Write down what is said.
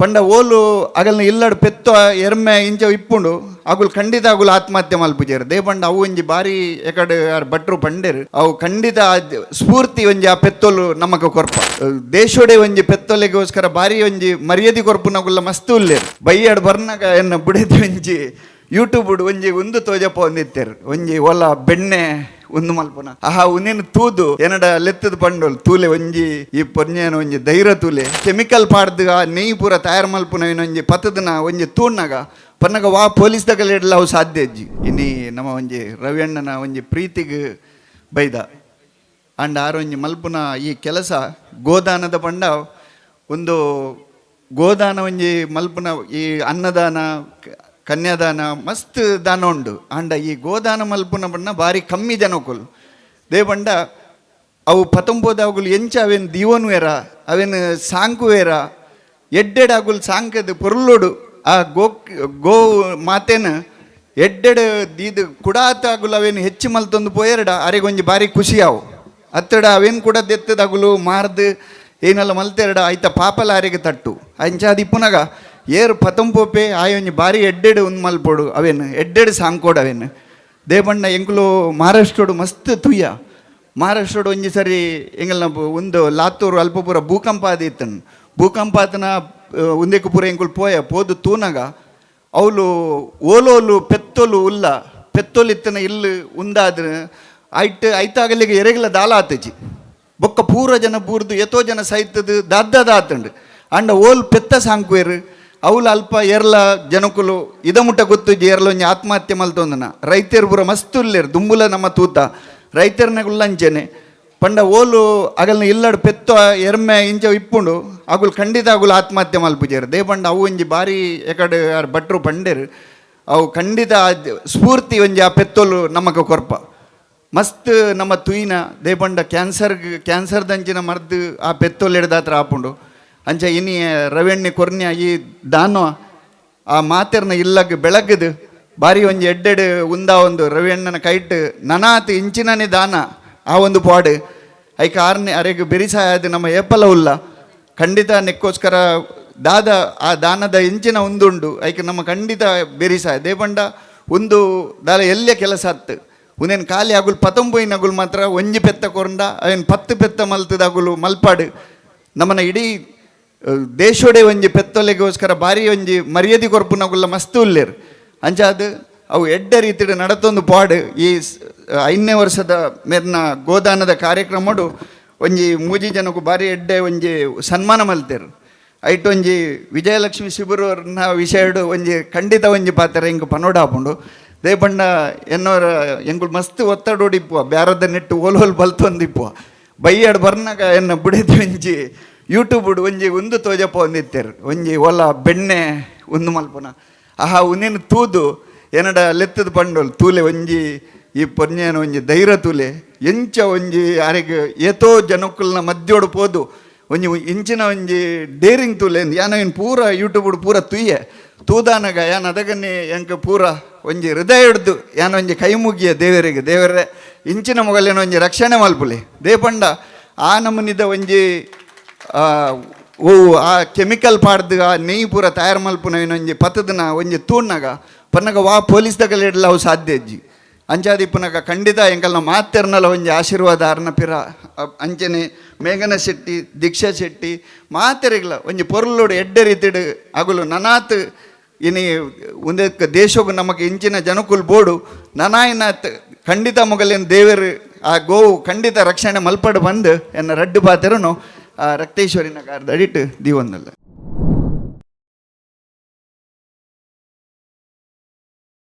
ಪಂಡ ಓಲು ಅಗಲ್ನ ಇಲ್ಲಡ್ ಪೆತ್ತ ಎರ್ಮೆ ಇಂಚ ಇಪ್ಪುಂಡು ಅಗುಲ್ ಖಂಡಿತ ಅಗುಲ್ ಆತ್ಮಹತ್ಯೆ ಮಲ್ಪುಜೆರ್. They ಪಂಡ ಅವು ಒಂಜಿ ಬಾರಿ ಎಕಡೆ ಆರ್ ಭಟ್ರು ಪಂಡೆರ್, ಅವು ಖಂಡಿತ ಆ ಸ್ಫೂರ್ತಿ ಒಂಜಿ ಆ ಪೆತ್ತೊಲು ನಮಕ್ ಕೊರ್ಪ. ದೇಶೋಡೆ ಒಂಜಿ ಪೆತ್ತೊಲೆಗೋಸ್ಕರ ಬಾರಿ ಒಂಜಿ ಮರ್ಯಾದೆ ಕೊರ್ಪುನಗುಲ್ಲ ಮಸ್ತ್ ಉಲ್ಲೆರ್. ಬಯ್ಯಾಡ್ ಬರ್ನಗ ಎನ್ನ ಬುಡೆದಿ ಒಂಜಿ ಯೂಟ್ಯೂಬ್ ಒಂಜಿ ಉಂದು ತೋಜಪ್ಪ ಒಂದಿತ್ತೆರ್, ಒಂಜಿ ಒಲ ಬೆಣ್ಣೆ ಉಂದು ಮಲ್ಪುನ. ಆಹಾ ಉಂದೆನ್ ತೂದು ಎನ್ನಡ ಲೆತ್ತದ ಪಂಡೋಲ್, ತೂಲೆ ಒಂಜಿ ಈ ಪೊರ್ಞೇನ ಒಂಜಿ ಧೈರ್ಯ ತೂಲೆ, ಕೆಮಿಕಲ್ ಪಾಡ್ದು ಆ ನೆಯ್ ಪೂರ ತಯಾರು ಮಲ್ಪುನ ಒಂಜಿ ಪತ್ತದನ ಒಂಜಿ ತೂಣ್ಣಗ ಪನ್ನಗ ವಾ ಪೊಲೀಸ್ ದಗಲೆಡ್ಲ ಅವು ಸಾಧ್ಯ ಅಜ್ಜಿ. ಇನಿ ನಮ್ಮ ಒಂಜಿ ರವಿಯಣ್ಣನ ಒಂಜಿ ಪ್ರೀತಿಗ್ ಬೈದ ಅಂಡ ಆರ್ ಒಂಜಿ ಮಲ್ಪುನ ಈ ಕೆಲಸ ಗೋದಾನದ ಪಂಡ ಒಂದು ಗೋದಾನ ಒಂಜಿ ಮಲ್ಪುನ ಈ ಅನ್ನದಾನ ಕನ್ಯಾದಾನ ಮಸ್ತ್ ದಾನ ಉಂಡು. ಆಂಡ ಈ ಗೋದಾನ ಮಲ್ಪುನ ಬಣ್ಣ ಬಾರಿ ಕಮ್ಮಿ ಜನಕುಲು. They ಪಂಡ ಅವು ಪತೊಂಬೋದ ಅವುಗಳು ಎಂಚ ಅವೇನು ದೀವನುವೇರ ಅವೇನು ಸಾಂಕುವೇರ ಎಡ್ಡೆಡ್ ಅಗುಲ್ ಸಾಂಕದ ಪೊರ್ಲುಡು ಆ ಗೋ ಗೋ ಮಾತೇನು ಎಡ್ಡೆಡ್ ದೀದ್ ಕುಡಾತ ಅಗುಲು ಅವೇನು ಹೆಚ್ಚು ಮಲ್ತೊಂದು ಪೋಯೆರಡ ಅರೆಗೊಂಜಿ ಬಾರಿ ಖುಷಿ ಅವು. ಅತ್ತಡ ಅವೇನು ಕೂಡ ದೆತ್ತದ ಅಗುಲು ಮಾರ್ದು ಏನೆಲ್ಲ ಮಲ್ತೆರಡ ಆಯ್ತ ಪಾಪಲ ಅರೆಗೆ ತಟ್ಟು. ಅಂಚಾದ ಇಪ್ಪುನಗ ಏರು ಪತಂಪೋಪೆ ಆಯೊಂಜಿ ಬಾರಿ ಎಡ್ಡೆಡ್ ಉಂದು ಮಲ್ಪೊಡು, ಅವೇನು ಎಡ್ಡೆಡ್ ಸಾಂಕೋಡು ಅವೇನು. ದೇಬಣ್ಣ ಎಂಕುಲು ಮಹಾರಾಷ್ಟ್ರಡು ಮಸ್ತ್ ತುಯ್ಯ. ಮಹಾರಾಷ್ಟ್ರಡು ಒಂಜಿ ಸರಿ ಎಂಗಲ್ನ ಒಂದು ಲಾತೂರು ಅಲ್ಪ ಪೂರ ಭೂಕಂಪ ಆದಿತ್ತನ್. ಭೂಕಂಪ ಆತನ ಉಂದೆಕ್ ಪೂರ ಎಂಕುಲು ಪೋಯ ಪೋದು ತೂನಗ ಅವಳು ಓಲೋಲು ಪೆತ್ತೊಲು ಉಲ್ಲ ಪೆತ್ತೊಲು ಇತ್ತನ ಇಲ್ಲು ಉಂದಾದ್ರ ಐಟ್ ಐತಾಗಲಿಗೆ ಎರೆಗಲ ದಾಲ ಆತಜಿ. ಬೊಕ್ಕ ಪೂರ ಜನ ಬೂರ್ದು ಎತೋ ಜನ ಸೈತದು ದಾದ್ದಾದ ಆತಂಡು. ಅಂಡ ಓಲ್ ಪೆತ್ತ ಸಾಂಕುವೆರು ಅವ್ಲು ಅಲ್ಪ ಎರ್ಲ ಜನಕುಲು ಇದ ಮುಟ್ಟ ಗೊತ್ತುಜಿ ಎರ್ಲ ಒಂಜಿ ಆತ್ಮಹತ್ಯೆ ಮಲ್ತೊಂದನ. ರೈತರು ಪೂರ ಮಸ್ತ್ ಉಲ್ಲೆರ್ ದುಂಬುಲ ನಮ್ಮ ತೂತ ರೈತರ್ನ ಉಲ್ಲಂಚೆನೆ. ಪಂಡ ಓಲು ಅಗಲ್ನ ಇಲ್ಲಡ್ ಪೆತ್ತ ಎರ್ಮೆ ಇಂಚ ಇಪ್ಪುಂಡು ಅಗುಲ್ ಖಂಡಿತ ಅಗುಲ್ ಆತ್ಮಹತ್ಯೆ ಮಲ್ಪುಜೆರ್. They ಪಂಡ ಅವು ಒಂಜಿ ಬಾರಿ ಎಕಡೆ ಆರ್ ಭಟ್ರು ಪಂಡೆರ್, ಅವು ಖಂಡಿತ ಆ ಸ್ಫೂರ್ತಿ ಒಂಜಿ ಆ ಪೆತ್ತೊಲು ನಮಕ್ ಕೊರ್ಪ. ಮಸ್ತ್ ನಮ್ಮ ತುಯ್ನ. They ಪಂಡ ಕ್ಯಾನ್ಸರ್ ಕ್ಯಾನ್ಸರ್ದಂಚಿನ ಮರ್ದು ಆ ಪೆತ್ತೊಲು ಎಡ್ದಾತ್ರ ಆಪುಂಡು. ಅಂಚ ಇನಿ ರವೆಣ್ಣೆ ಕೊರ್ನ್ಯ ಈ ದಾನ ಆ ಮಾತೆರ್ನ ಇಲ್ಲಗ್ ಬೆಳಗ್ಗದು ಬಾರಿ ಒಂಜಿ ಎಡ್ಡೆಡ್ ಉಂದ ಒಂದು ರವಿಯಣ್ಣನ ಕೈಟ್ ನನಾತ್ ಇಂಚಿನನೇ ದಾನ ಆ ಒಂದು ಪಾಡು ಐಕ ಆರ್ನೆ ಅರೆಗ್ ಬೆರಿಸಾಯದು ನಮ್ಮ ಏಪಲ ಉಲ್ಲ. ಖಂಡಿತ ನೆಕ್ಕೋಸ್ಕರ ದಾದ ಆ ದಾನದ ಇಂಚಿನ ಉಂದುಂಡು ಐಕ್ ನಮ್ಮ ಖಂಡಿತ ಬೆರಿಸಾಯ. ದೇಪಂಡ ಒಂದು ದಾಲ ಎಲ್ಲೆ ಕೆಲಸ ಅತ್ತು ಉಂದೇನು ಖಾಲಿ ಅಗುಲ್ ಪತೊಂಬೊಯಿನ ಅಗುಲ್ ಮಾತ್ರ ಒಂಜಿ ಪೆತ್ತ ಕೊರಂಡ ಅವೇನು 10 ಪೆತ್ತ ಮಲ್ತದ ಅಗುಲು ಮಲ್ಪಾಡು. ನಮ್ಮನ ಇಡೀ ದೇಶೋಡೆ ಒಂಜಿ ಪೆತ್ತೊಲೆಗೋಸ್ಕರ ಬಾರಿ ಒಂಜಿ ಮರ್ಯಾದೆ ಕೊರ್ಪುನಗುಲ್ಲ ಮಸ್ತ್ ಉಲ್ಲೆರ್. ಅಂಚಾದ್ ಅವು ಎಡ್ಡೆ ರೀತಿಡ್ ನಡತೊಂದು ಪಾಡು. ಈ 5ನೇ ವರ್ಷದ ಮೇರ್ನ ಗೋದಾನದ ಕಾರ್ಯಕ್ರಮಡು ಒಂಜಿ ಮೂಜಿ ಜನಕ್ಕೂ ಬಾರಿ ಎಡ್ಡೆ ಒಂಜಿ ಸನ್ಮಾನ ಮಲ್ತೆರ್. ಐಟ್ ಒಂಜಿ ವಿಜಯಲಕ್ಷ್ಮಿ ಶಿಬಿರನ ವಿಷಯಡು ಒಂಜಿ ಖಂಡಿತ ಒಂಜಿ ಪಾತ್ರ ಎಂಕ್ ಪನೋಡ ಆಪುಂಡು. ದೇಪಂಡ ಎನ್ನೋರ ಎಂಕುಲು ಮಸ್ತ್ ಒತ್ತಡೋಡಿಪ್ಪುವ ಬ್ಯಾರದ ನೆಟ್ಟು ಓಲ್ ಓಲ್ ಬಲ್ತೊಂದಿಪ್ಪುವ. ಬಯ್ಯಾಡ್ ಬರ್ನಗ ಎನ್ನ ಬುಡೆದಿ ಒಂಜಿ ಯೂಟ್ಯೂಬ್ ಒಂಜಿ ಉಂದು ತೋಜಪ್ಪ ಒಂದಿತ್ತೆರ್, ಒಂಜಿ ಒಲ ಬೆಣ್ಣೆ ಉಂದು ಮಲ್ಪುನ. ಆಹಾ ಉಂದೆನ್ ತೂದು ಎನ್ನಡ ಲೆತ್ತದ ಪಂಡೋಲ್, ತೂಲೆ ಒಂಜಿ ಈ ಪೊರ್ಞೇನ ಒಂಜಿ ಧೈರ್ಯ ತೂಲೆ, ಎಂಚ ಒಂಜಿ ಅರೆಗ್ ಏತೋ ಜನಕ್ಕುಲ್ನ ಮಧ್ಯೋಡು ಪೋದು ಒಂಜಿ ಇಂಚಿನ ಒಂಜಿ ಡೇರಿಂಗ್ ತೂಲೆ. ಯಾನ ಇನ್ ಪೂರ ಯೂಟ್ಯೂಬ್ ಪೂರ ತುಯ್ಯೆ. ತೂದಾನಗ ಯಾನ್ ಅದಗನ್ನೇ ಎಂಕ್ ಪೂರ ಒಂಜಿ ಹೃದಯ ಹಿಡ್ದು ಯಾನ್ ಒಂಜಿ ಕೈ ಮುಗಿಯ ದೇವರಿಗೆ, ದೇವರೇ ಇಂಚಿನ ಮೊಗಲೇನ ಒಂಜಿ ರಕ್ಷಣೆ ಮಲ್ಪುಲೆ. ದೇಪಂಡ ಆ ನಮೂನಿದ ಒಂಜಿ ಓ ಆ ಕೆಮಿಕಲ್ ಪಾಡ್ದು ಆ ನೆಯ್ ಪೂರ ತಯಾರು ಮಲ್ಪುನ ಒಂಜಿ ಪತ್ತದನ ಒಂಜಿ ತೂಣ್ಣಗ ಪನ್ನಗ ವಾ ಪೊಲೀಸ್ ದಗಲೆಡ್ಲ ಅವು ಸಾಧ್ಯ ಅಜ್ಜಿ. ಅಂಚಾದ ಇಪ್ಪುನಗ ಖಂಡಿತ ಎಂಕಲ್ನ ಮಾತೆರ್ನಲ ಒಂಜಿ ಆಶೀರ್ವಾದ ಅರ್ನ ಪಿರ. ಅಂಚನೆ ಮೇಘನ ಶೆಟ್ಟಿ ದೀಕ್ಷಾ ಶೆಟ್ಟಿ ಮಾತೆರೆಗ್ಲ ಒಂಜಿ ಪೊರ್ಲುಡು ಎಡ್ಡೆ ರೀತಿಡ್ ಅಗುಲು ನನಾತ್ ಇನಿ ಒಂದಕ್ಕೆ ದೇಶಕ್ಕೂ ನಮಗೆ ಇಂಚಿನ ಜನಕುಲ್ ಬೋಡು ನನಾಯಿನಾತ್ ಖಂಡಿತ ಮೊಗಲೇನು ದೇವರು ಆ ಗೋವು ಖಂಡಿತ ರಕ್ಷಣೆ ಮಲ್ಪಡು ಬಂದು ಎನ್ನ ರಡ್ಡು ಪಾತೆರನು ಆ ರಕ್ತೇಶ್ವರಿನ ಕಾರ್ದಡಿಟ್ಟು ದೀವೊಂದಲ್ಲ.